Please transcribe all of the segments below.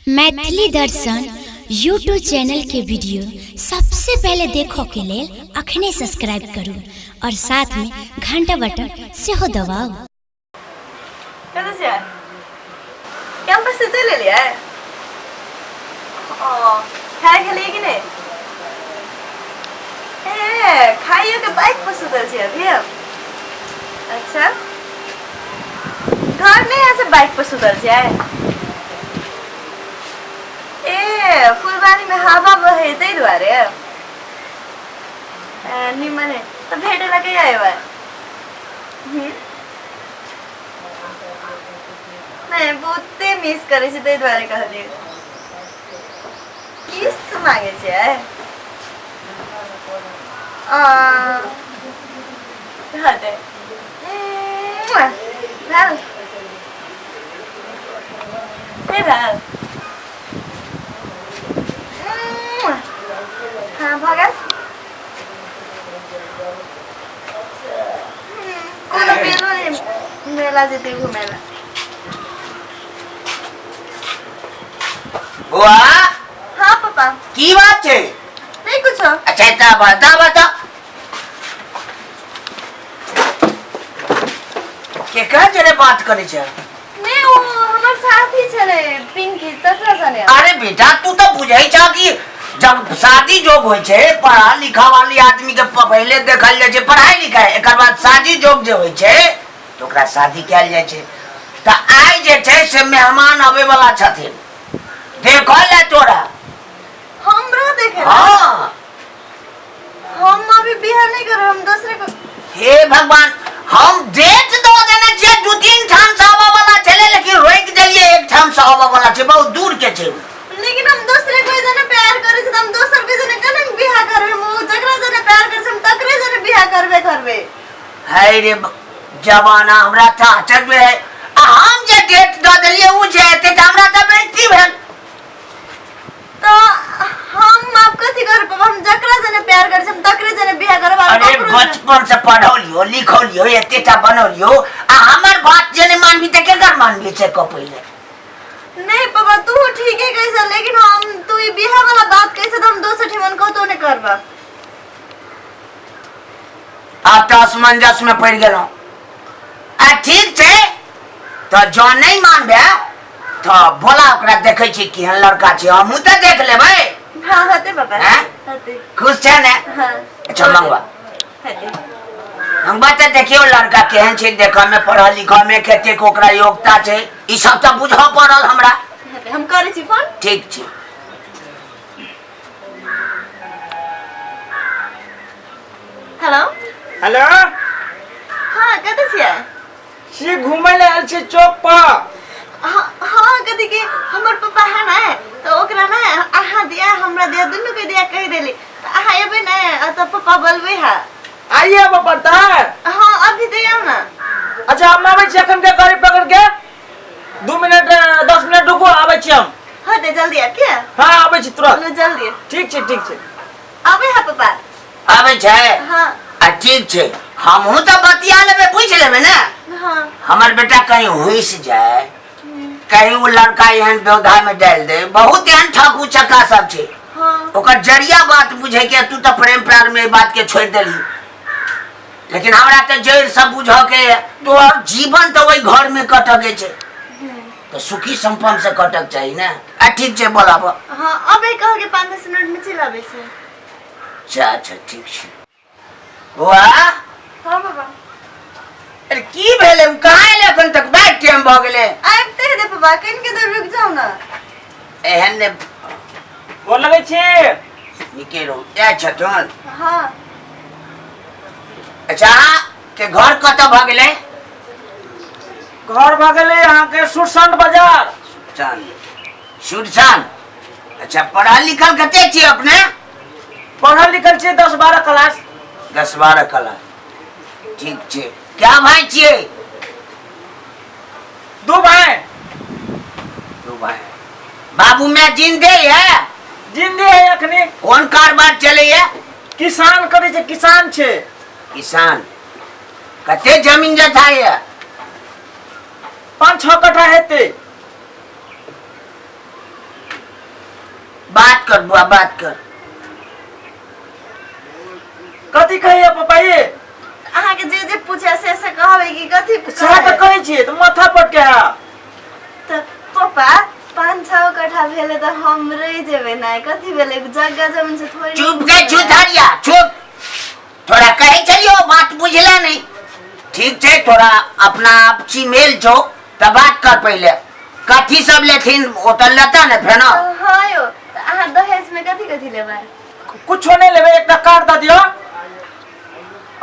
मैथिली दर्शन YouTube channel के video सबसे पहले देखो के लेल अखने सब्सक्राइब करू और साथ में घंटा बटन सेहो दबाउ। कतऽ छियै? कैंपस से चलि एलियै? ओ खाय खेलियै कि नहि? ए खाइयो के बाइक पर सुतल छियै अभी? अच्छा घर नहि है से बाइक पर सुतल छियै? ए फुलबाड़ी में हवा बहे ताहि दुआरे। ए, निमन है तऽ भेटे लए कहिया एबै? नहि बहुते मिस करै छी ताहि दुआरे कहलियै। किस्त मांगे छियै? आ, हटे भेल नहि भेल? हँ भऽ गेल। कोनो मेलो नहि, मेला जेतै घुमै लए। बौआ। हाँ पापा। की बात छै? नहीं कुछो। अच्छा तऽ बता बता केकरा जरे बात करै छै? नहीं वो हमर साथी छलै पिंकी, तकरा सने। अरे बेटा तू तऽ बुझै छह कि जब शादी जोग होइ छै पढ़ा लिखा वाली आदमी के पहिले देखल जाइ छै पढ़ाई लिखाई, एकर बाद शादी जोग जे होइ छै तऽ ओकरा शादी कयल जाइ छै। तऽ आइ जे छै से मेहमान अबै वाला छथिन देखल ले तोरा। हमरा देखे? हाँ। हम अभी बियाह नहीं करब, हम दूसरे को। हे भगवान, हम डेट दऽ देने छियै, दू तीन ठाम से आबऽ वाला छलै लेकिन रोकि देलियै, एक ठाम से आबऽ वाला छै, बहुत दूर के छै। लेकिन हम दूसरे कोई जने प्यार करे छी त हम दोसर कोई जने केना बियाह करबे? हम उ जकरा जने प्यार करे छी हम तकरे जने बियाह करबे करबे। है रे जमाना, हमरा तऽ आश्चर्य है। आ हम जे डेट दऽ देलियै ओ जे एतै तऽ हमरा तऽ बेइज्जती भेल। तो हम आप कथी करब पापा? हम जकरा जने प्यार करे छी हम तकरे जने बियाह करब आर अरे ककरो जने। बचपन से पढ़ौलियो लिखौलियो एतेटा बनौलियो आ हमर बात जे नहि मानबी तऽ केकर मानबी से कह पहिले। नहीं पापा तू ठीके कहै छ, लेकिन हम तू ई बियाह वाला बात कहै छ त हम दोसर ठिमन कतौ नहीं करब। आब तऽ असमंजस में पड़ि गेलहुँ। आ ठीक छै तऽ जँ नहि मानबे तऽ बोला ओकरा, देखै छी केहन लड़का छै, हमहूँ तऽ देख लेबै। हाँ हते पापा। हैं? हते। खुश छै ने? हाँ। अच्छा मंगवा। हते। मंगवा तऽ देखियौ लड़का केहन छै देखऽ में, पढ़ल लिखऽ में कतेक ओकरा योग्यता छै, ई सब तऽ बुझऽ पड़ल हमरा। हते, हम करै छी फोन। ठीक छै। हेलो। हेलो। हाँ कतऽ छियै? छी घूमे ले आयल छी चौक पर। हाँ हाँ कथी के हमर पापा है ने तो ओकरा ने अहाँ दिया हमरा दिया दुनू के दिया कहि देली, तो अहाँ एबै ने आ तऽ पापा बोलबै है। आइए आबऽ पड़ता है? हाँ अभी दे आउ ना। अच्छा हम आबै छी एखन के गाड़ी पकड़ के, 2 मिनट 10 मिनट रुकू, आबै छी हम। हाँ दे जल्दी आब के। हाँ आबै छी तुरंत। लो जल्दी। ठीक छै ठीक छै। आबै है पापा। आबै छै? हाँ। आ ठीक छै, हमहूँ तऽ बतिया लेबै, बुझि लेबै ने। हाँ। हमर बेटा कहीं हुइस जाए, कहीं वो लड़का एहन व्यवधान में डालि दे, बहुत एहन ठक उचक्का सब छै। हाँ। ओकर जरिया बात बुझे के, तू तऽ प्रेम प्यार में ई बात के छोड़ि देलही, लेकिन हमरा तऽ जड़ि सब बुझऽ के यऽ। तोहर जीवन तऽ ओहि घर में कटऽ के छै, तऽ सुखी संपन्न से कटक चाही ने। आ ठीक छै बोलाबऽ। हाँ अबै कह के 5-10 मिनट में चलि आबै छै। अच्छा अच्छा ठीक छै। बौआ। हाँ बाबा। अरे की भेलै, ओ कहाँ एलै एखन तक? बड़ टाइम भऽ गेलै। आबिते हेतै बाबा, कनिके देर रुकि जाउ ने। एहन ने गोर लगै छी। नीके रहू। इएह छथुन? हाँ। अच्छा अहाँ के घर कतऽ भऽ गेलै? घर भऽ गेलै अहाँके सुरसंड बाजार। सुरसंड, सुरसंड। अच्छा पढ़ल लिखल कते छियै अपने? पढ़ल लिखल छियै 10-12 क्लास। 10-12 क्लास, ठीक छै। क्या भाई छियै? 2 भाई। 2 भाई। बाबू मैं जिंदे है? जिंदे है अखनी। कोन कारोबार चले है? किसान करै छै, किसान छै। किसान। कते जमीन जथा है? 5-6 कट्ठा हेतै। कर बुआ, बात कर। कथी कहिए पापा ये? अहाँके जे जे पूछे से से कहबै कि कथी? सएह तऽ कहै छियै तऽ माथा पटके है। तऽ पप्पा, 5-6 कट्ठा भेलै तऽ हम रहि जेबै ने? कथी भेलै? जगह जमीन से थोड़ी। चुप के छुथरिया, चुप। तोरा कहै छलियो बात बुझले नहीं। ठीक छै, तोरा अपना आपसी मेल छौ तऽ बात कर। पहिले कथी सब लेथिन, ओ तऽ लेता ने फेनो। हँ यौ, तऽ अहाँ दहेजमे कथी कथी लेबै? कुछो नहि लेबै, एकटा कार दऽ दियौ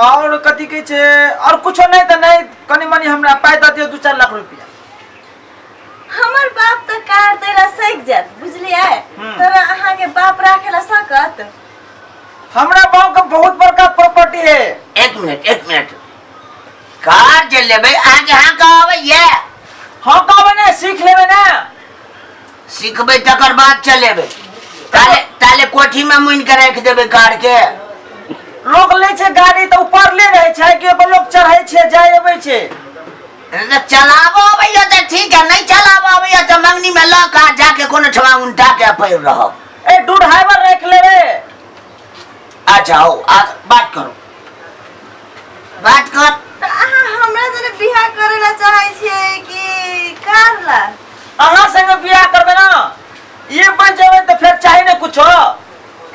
और कथी कहै छै, और कुछो नहि तऽ नहि, कनि मनि हमरा पाइ दऽ दियौ, 2-4 लाख रुपया। हमर बाप तऽ कार दै ला सकि जायत, बुझलियै? तर अहाँके बाप राखे ला सकत? हमरा बाप के बहुत बड़का प्रॉपर्टी है। एक मिनट, एक मिनट। कार जे लेबै, अहाँके हाँ कहबैये? हम कहबै ने, सीख लेबै ने। सिखबै तकर बाद चलेबै। ताले ताले कोठी में मुनि के राखि देबै कार के। लोक लै छै गाड़ी तऽ ऊपर ले रहै छै कि ओकर लोक चढ़ै छै, जाय अबै छै? तऽ चलाबऽ अबैया तऽ ठीक है, नहीं चलाबऽ अबैया तऽ मंगनी में लऽ कऽ जाके कोनो ठमा उनटा के पड़ि रहब। ए, ड्राइवर राखि लेबै। अच्छा हो, आ बात करू, बात कर। तऽ अहाँ हमरा जरे बियाह करे ला चाहै छियै कि कार ला? अहाँ संगे बियाह करबै ने, ये बच जेबै तऽ फेर चाही ने कुछो।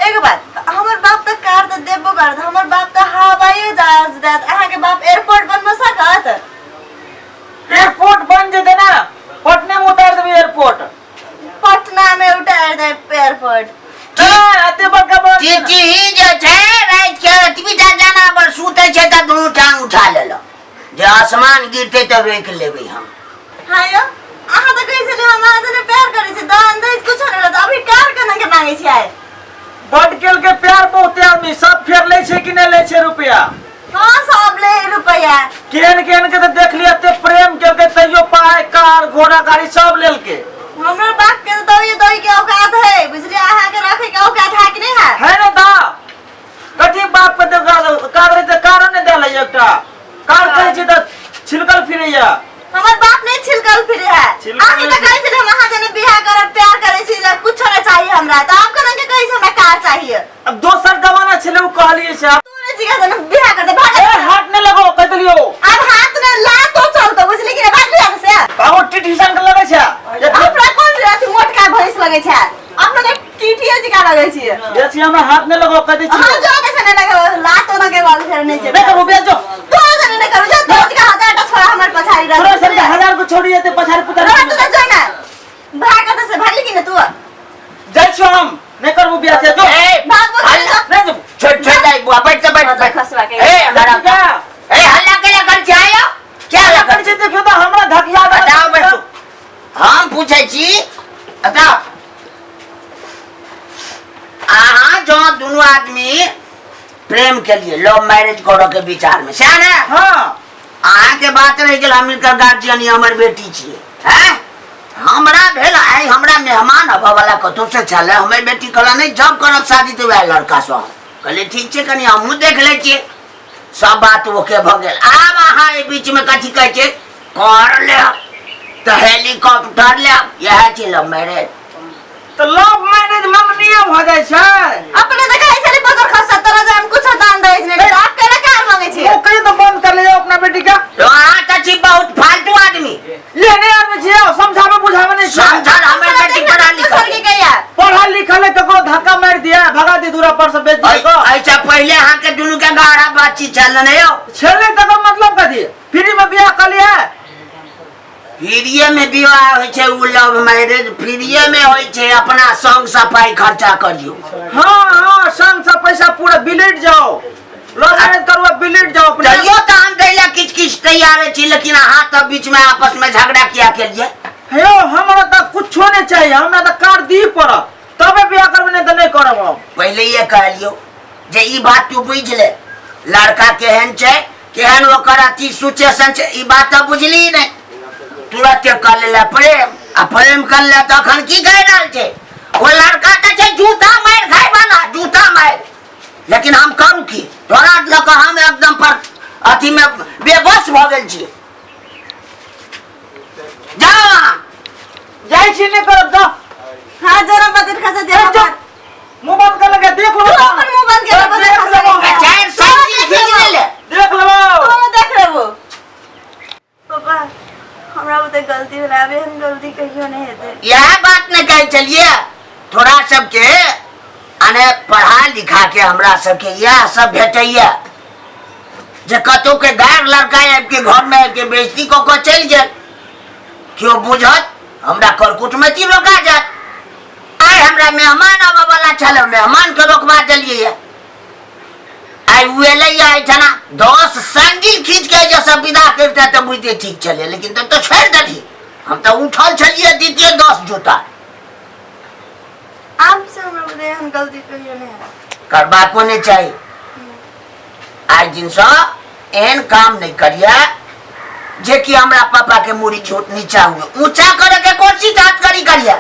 एक बात, तऽ हमर बाप तऽ कार तऽ देबो करत, हमर बाप तऽ हवाइयो जहाज देत, अहाँके बाप एयरपोर्ट बनबऽ सकत? एयरपोर्ट बन जेतै ने, पटने में उतार देबै एयरपोर्ट। पटना में उतार दे एयरपोर्ट? नहि, एते बड़का बन जेतै ने। टिटही जे छै, राति के एतबीटा जानवर सुतै छै तऽ दुनू टांग उठा लेलक जे आसमान गिरतै तऽ रोकि लेबै हम। हाँ यौ, अहाँ तऽ कहै छलियै हम अहाँ जने प्यार करै छी, दान दहेज कुछो नहि रहत, अभी कार केना के मांगै छियै? बड केलकै प्यार बहुते आदमी सब, फेर लै छै कि नहि लै छै रुपया? हाँ, सब ले रुपया। केहन केहन के तऽ देखलियै, एते प्रेम केलकै तैयो पाइ, कार, घोड़ा गाड़ी सब लेलकै। हमर बाप के तऽ दही दही के औकात है, बुझलियै? अहाँ के रखे के औकात है कि नहीं है? है ने दा कथी बाप के तऽ कार रहै तऽ कारो नहि देलै, एकटा कार कहै छै तऽ छिलकल फिरैया। हमर बाप नहीं छिलकल फिरे है। छिलकल। अहाँ तऽ कहै छलियै हम अहाँ जने बियाह करब, प्यार करै छी, जे कुछो नहीं चाहिए हमरा, तऽ आब केना के कहै छी हमरा कार चाहिए? अब दोसर जमाना छलै, ओ कहलियै से आब। तू नहीं जिगा जने बियाह कर दे, भाग। ए, हाथ नहि लगाओ, कहि देलियौ। अब हाथ ने ला तो चलतो, बुझली कि नहीं? भाग लिया से। आब टीटी सन के लगै छै। अपना कोन अथी मोटका भैंस लगै छै? अपना के टीटीए जकाँ लगै छियै। जे छी, हमरा हाथ नहि लगाओ, कहि दै हाँ छियौ। जो कैसे नहीं लगे, लातो न के बाल फेर नहीं नहि करबो बियाह, जो। तो जने नहीं करू, जो तो जका हजार टा छोड़ा हमर पछाड़ी रह। छोड़ा सर, हजार को छोड़ी जेतै पछाड़ी पुतारी। रह तू तो जो ना, भाग कतऽ से भागली कि ने तू? जाइ छियौ, हम नहि करबो बियाह, जो। ए, भाग भाग। हल्ला- नहि जेबो। छोड़ छोड़ जाई बुआ, बैठ जा, बैठ बैठ। खसवा के। ए हमारा जा। ए, हल्ला केला कर छै आयो? क्या हल्ला करै कर छै देखियौ तऽ हमरा धकिया देलक। बताओ बैठू, हम पूछै छी, बताओ, अहाँ जो दुनू आदमी प्रेम के लिए लव मैरिज करऽ के विचार में सएह ने? हाँ। अहाँके बात रहि गेल, हम इनकर गार्जियन, हमर बेटी छियै। हैं हमरा भेल आइ हमरा मेहमान अबऽ वाला कतौ से छलै, हमर बेटी कहला नहि, जब करब शादी तऽ वएह लड़का सँ। कहलियै ठीक छै, कनि हमहूँ देख लै छियै। सब बात ओके भऽ गेल। आब अहाँ एहि बीचमे कथी कहै छै, कर लेब तऽ हेलीकॉप्टर लेब। इएह छै लव मैरिज? तऽ लव मैरिज मंगनीय भऽ जाइ छै? अपने तऽ कहै छली बगर खसा तोरा जे हम कुछो दान दहेज नहि लेबै, आब केना कार मांगै छी? ओ कहियो तऽ बंद कर ले जाओ अपना बेटी का। तो अहाँ तऽ छी बहुत फालतू आदमी। ये नहीं आदमी छियै, समझाबै बुझाबै नहि छै। समझल, हमर बेटी पढ़ा लिखल। स्वर्ग गैया। पढ़ल लिखल है, ककरो धक्का मारि दिया, भगा दी दूरा पर से, बेच दिया। ऐसा पहिले अहाँके दुनू के गाढ़ा बातचीत चल ने यौ। छेलै तकर मतलब कथी? फ्री में बियाह कर लिया? फ्रीए में विवाह होइ छै उ लव मैरिज फ्रीए में होइ छै, अपना संग से पाइ खर्चा करियौ। हाँ हाँ, संग से पैसा पूरा बिलट जाओ, लव मैरिज करू आ बिलट जाओ अपने। तैयो तऽ हम दै लए किछु किछु तैयार छी, लेकिन अहाँ तऽ बीच में आपस में झगड़ा किया केलियै? हे यौ, हमरा तऽ कुछो नहीं चाहिए, हमरा तऽ कार दी पड़त तबे बियाह करबै, नहीं तऽ नहीं करब हम। पहिले ये कहलियौ जे ई बात तू बुझि ले, लड़का केहन छै, केहन ओकर अथी सिचुएशन छै, ई बात तऽ बुझली नहि। तुरते कर लेले प्रेम आ प्रेम कर ले, तऽ अखन की कहि रहल छै? ओ लड़का तऽ छै जूता मारि खाय वाला, जूता मारि। लेकिन हम करू की? तोरा लऽ कऽ हम एकदम पर अथी मे बेबस भऽ गेल छी। जाओ अहाँ। जाइ छी, नहीं करब तऽ। हाँ, जरा बदल खसा जे। ए, चुप। ने कहै छलियै तोरा सबके अने पढ़ा लिखा के हमरा सबके इएह सब भेटैया जे कतौ के गैर लड़का आबि के घर में आबि के बेइज्जती कऽ कऽ चलि गेल, केओ बुझत हमरा करकुटमैती रोका जायत। आइ हमरा मेहमान आबऽ वाला छल, मेहमान के रोकबा देलियै। आइ ओ एलै एहिठना 10 सैंडिल खींच के जे सब विदा करिते तऽ बुझते ठीक छलै, लेकिन तब तऽ छोड़ि देलही। हम तऽ उठल छलियै द्वितीय 10 जूता। आब से हमरा बुझे एहन गलती कहियो नहि हैत। करबाको नहि चाही। आइ दिनसँ एहन काम नहि करिए जे कि हमरा पापा के मूड़ी छोट नीचा हुए, ऊंचा करे के कोशिश हाथ करी करिए।